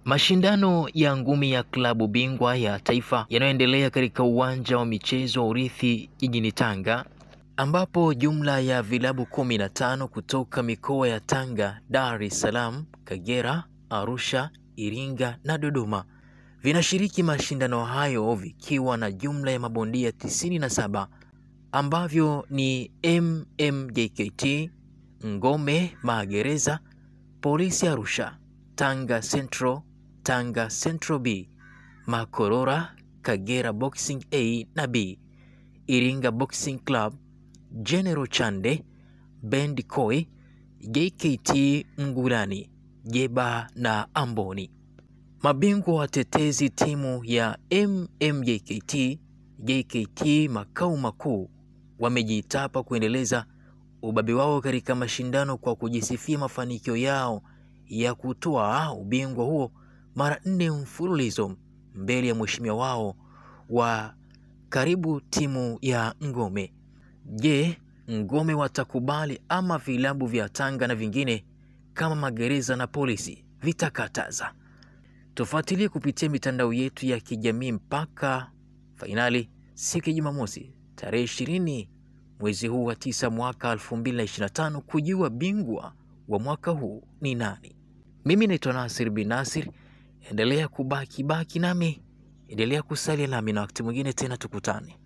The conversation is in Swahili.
Mashindano ya ngumi ya klabu bingwa ya taifa yanayoendelea katika uwanja wa michezo wa Urithi jijini Tanga, ambapo jumla ya vilabu 15 kutoka mikoa ya Tanga, Dar es Salaam, Kagera, Arusha, Iringa na Dodoma vinashiriki mashindano hayo vikiwa na jumla ya mabondia 97 ambavyo ni MMJKT, Ngome Magereza, Polisi Arusha, Tanga Central, Tanga Central B, Makorora, Kagera Boxing A na B, Iringa Boxing Club, General Chande, Bend Koi, JKT Mgulani, Jeba na Amboni. Mabingwa watetezi timu ya MMJKT, JKT makao makuu wamejitapa kuendeleza ubabe wao katika mashindano kwa kujisifia mafanikio yao ya kutoa ubingwa huo mara 4 mfululizo mbele ya mheshimiwa wao wa karibu timu ya Ngome. Je, Ngome watakubali ama vilabu vya Tanga na vingine kama Magereza na Polisi vitakataza? Tufuatilie kupitia mitandao yetu ya kijamii mpaka fainali siku ya Jumamosi tarehe 20 mwezi huu wa 9 mwaka 2025 kujua bingwa wa mwaka huu ni nani. Mimi naitwa Nasir bin Nasir. Endelea kubaki baki nami, endelea kusalia nami na wakati mwingine tena tukutane.